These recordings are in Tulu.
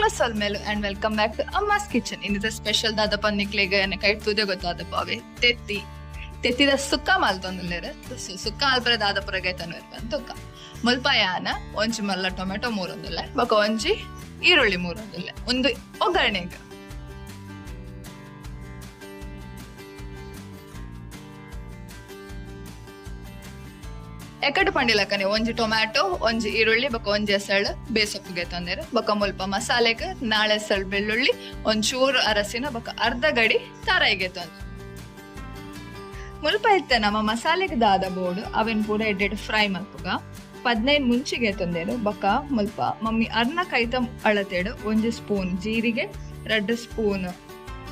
ಮಾತೆರೆಗ್ಲ ಸೊಲ್ಮೆಲು and welcome back to Amma's kitchen. ಇನ್ನಿತ special ದಾದ ಪನ್ನಿಕ್ಲೆಗ್ ಎನ್ನ ಕೈಟ್ ತೂದೆ ಗೊತ್ತಾದಪ್ಪ ಅವೆ ತೆತ್ತಿ ತೆತ್ತಿದ ಸುಕ್ಕ ಮಲ್ತೊಂದುಲ್ಲೆರ್. ಸುಕ್ಕ ಅಲ್ಪರ ದಾದ ಪುರಗೈತನು ತುಕ್ಕ ಮುಲ್ಪ ಯಾನ ಒಂಜಿ ಮಲ್ಲ ಟೊಮೆಟೊ ಮೂರೊಂದುಲ್ಲೆ ಬೊಕ ಒಂಜಿ ಈರುಳ್ಳಿ ಮೂರೊಂದುಲ್ಲೆ ಒಂದು ಒಗ್ಗರಣೆಗ್. ಎಕಡೆ ಪಂಡಿಲಕನೆ ಒಂಜಿ ಟೊಮ್ಯಾಟೊ ಒಂಜಿ ಈರುಳ್ಳಿ ಬೊಕ ಒಂಜಿ ಎಸಳು ಬೇಸೊಪ್ಪುಗೆ ತಂದೆರ್. ಬೊಕ ಮುಲ್ಪ ಮಸಾಲೆಗ್ ನಾಳೆ ಎಸಳು ಬೆಳ್ಳುಳ್ಳಿ ಒಂಚೂರು ಅರಸಿನ ಬೊಕ ಅರ್ಧ ಗಡಿ ತಾರಾಯಿಗೆ ತಂದು ಮುಲ್ಪ ಇತ್ತೆ ನಮ್ಮ ಮಸಾಲೆಗ್ ದಾದ ಬೋಡು ಅವೆನ್ ಪೂರ ಎಡ್ಡೆಡ್ ಫ್ರೈ ಮಲ್ಪುಗ. 15 ಮುಂಚಿಗೆ ತಂದೆರ್. ಬೊಕ ಮುಲ್ಪ ಮಮ್ಮಿ ಅರ್ನ ಕೈತ ಅಳತೆಡು ಒಂಜಿ ಸ್ಪೂನ್ ಜೀರಿಗೆ, 2 ಸ್ಪೂನ್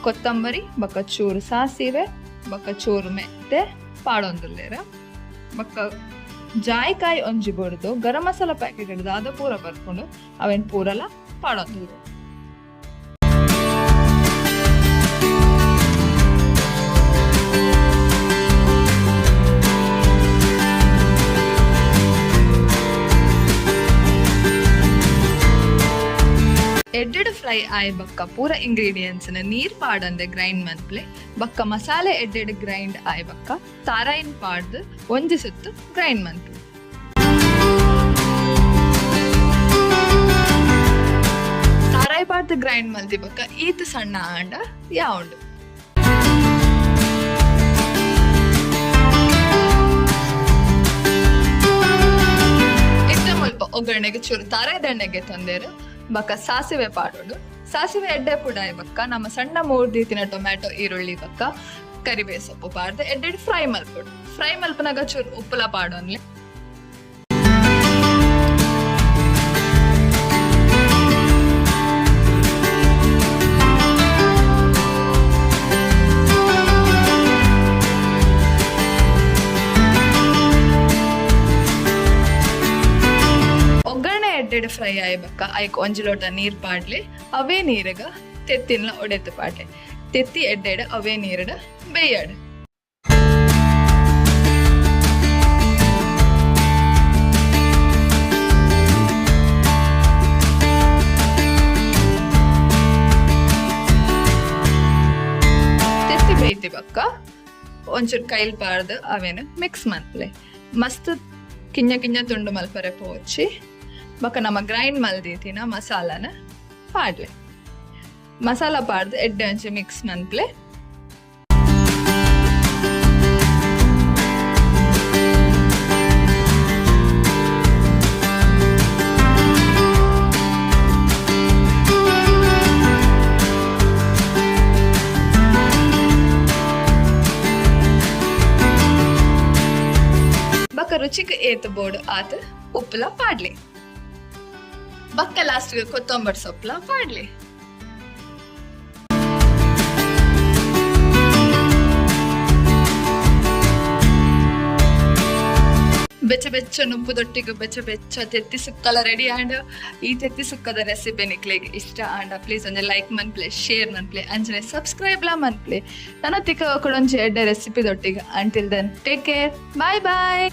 ಕೊತ್ತಂಬರಿ ಬೊಕ ಚೂರು ಸಾಸಿವೆ ಬೊಕ ಚೂರು ಮೆಂತೆ ಪಾಡೊಂದುಲ್ಲೆರ್. ಬೊಕ ಜಾಯಿಕಾಯಿ ಒಂಜಿ ಬೊಡ್ದು ಗರಂ ಮಸಾಲ ಪ್ಯಾಕೆಟ್ ಹಿಡ್ದು ಅದು ಪೂರ ಬರ್ಕೊಂಡು ಅವೆನ್ ಪೂರಲ ಪಾಡೊಂದುಲ್ಲೆರ್. ಎಡ್ಡೆಡ್ ಫ್ರೈ ಆಯ್ ಬೊಕ್ಕ ಪೂರ ಇಂಗ್ರೀಡಿಯೆಂಟ್ಸ್ ನ ನೀರ್ ಪಾಡಂದೆ ಗ್ರೈಂಡ್ ಮನ್ಪ್ಲೆ. ಬೊಕ್ಕ ಮಸಾಲೆ ಎಡ್ಡೆಡ್ ಗ್ರೈಂಡ್ ಆಯ್ ಬೊಕ್ಕ ತಾರಾಯಿನ್ ಪಾಡ್ದು ಒಂಜಿ ಸುತ್ತು ಗ್ರೈಂಡ್ ಮನ್ಪ್ಲೆ. ತಾರಾಯಿ ಪಾಡ್ದು ಗ್ರೈಂಡ್ ಮಲ್ತಿ ಬೊಕ್ಕ ಈತ್ ಸಣ್ಣ ಆಂಡ ಯಾವುಂಡು. ಇತ್ತೆ ಮುಲ್ಪ ಒಗ್ಗರಣೆಗೆ ಚೂರು ತಾರಾಯಿ ದಂಡೆಗೆ ತಂದೇರು. ಬೊಕ್ಕ ಸಾಸಿವೆ ಪಾಡೋಡು. ಸಾಸಿವೆ ಎಡ್ಡೆ ಪುಡಾಯಿ ಬೊಕ್ಕ ನಮ್ಮ ಸಣ್ಣ ಮೂರ್ದೀತಿನ ಟೊಮ್ಯಾಟೊ ಈರುಳ್ಳಿ ಬೊಕ್ಕ ಕರಿಬೇವು ಸೊಪ್ಪು ಪಾಡ್ದು ಎಡ್ಡೆಡ್ ಫ್ರೈ ಮಲ್ಪೊಡು. ಫ್ರೈ ಮಲ್ಪನಾಗ ಚೂರು ಉಪ್ಪುಲ ಪಾಡೊನ್ಲೆ. ಒಗ್ಗರಣೆ ಎಡ್ಡೆಡ್ ಫ್ರೈ ಆಯ್ ಬೊಕ್ಕ ಐಕ್ ಒಂಜಿ ಲೋಟ ನೀರ್ ಪಾಡ್ಲೆ. ಅವೇ ನೀರುಗ ತೆತ್ತಿನ ಒಡೆತ್ತು ಪಾಡ್ಲೆ. ತೆತ್ತಿ ಎಡ್ಡೆಡ್ ಅವೇ ನೀರುಡು ಬೇಯಡ್. ತೆತ್ತಿ ಬೇಯ್ತಿ ಬೊಕ್ಕ ಒಂಚೂರು ಕೈಲ್ ಪಾಡ್ದು ಅವೇನು ಮಿಕ್ಸ್ ಮನ್ಪ್ಲೆ. ಮಸ್ತ್ ಕಿಂಜ ಕಿಂಜ ತುಂಡು ಮಲ್ಪರೆ ಪೋಚಿ. ಬೊಕ್ಕ ನಮ್ಮ ಗ್ರೈಂಡ್ ಮಲ್ದಿತ್ತಿನ ಮಸಾಲಾನ ಪಾಡ್ಲೆ. ಮಸಾಲ ಪಾಡ್ದು ಎಡ್ಡೆ ಒಂಚಿ ಮಿಕ್ಸ್ ಮನ್ಪ್ಲೆ. ಬೊಕ್ಕ ರುಚಿಗೆ ಏತ್ ಬೋಡು ಆತ್ ಉಪ್ಪುಲ ಪಾಡ್ಲೆ. ಬೊಕ್ಕ ಲಾಸ್ಟ್ ಕೊತ್ತಂಬರಿ ಸೊಪ್ಪುಲ ಪಾಡ್ಲೆ. ಬೆಚ್ಚ ಬೆಚ್ಚ ನುಪ್ಪುದೊಟ್ಟಿಗೆ ಬೆಚ್ಚ ಬೆಚ್ಚ ತೆತ್ತಿ ಸುಕ್ಕಲ ರೆಡಿ ಆಂಡ್. ಈ ತೆತ್ತಿ ಸುಕ್ಕದ ರೆಸಿಪಿ ನಿಕ್ಲೆಗ್ ಇಷ್ಟ ಆಂಡ ಪ್ಲೀಸ್ ಒಂಜಿ ಲೈಕ್ ಮನ್ಪ್ಲೆ, ಶೇರ್ ಮನ್ಪ್ಲೆ, ಅಂಚನೆ ಸಬ್ಸ್ಕ್ರೈಬ್ ಲಾ ಮನ್ಪ್ಲೆ. ನನ ತಿಕ್ಕ ಕೊಡೊಂಜಿ ಎಡ್ಡೆ recipe ದೊಟ್ಟಿಗೆ. Until then take care, bye bye.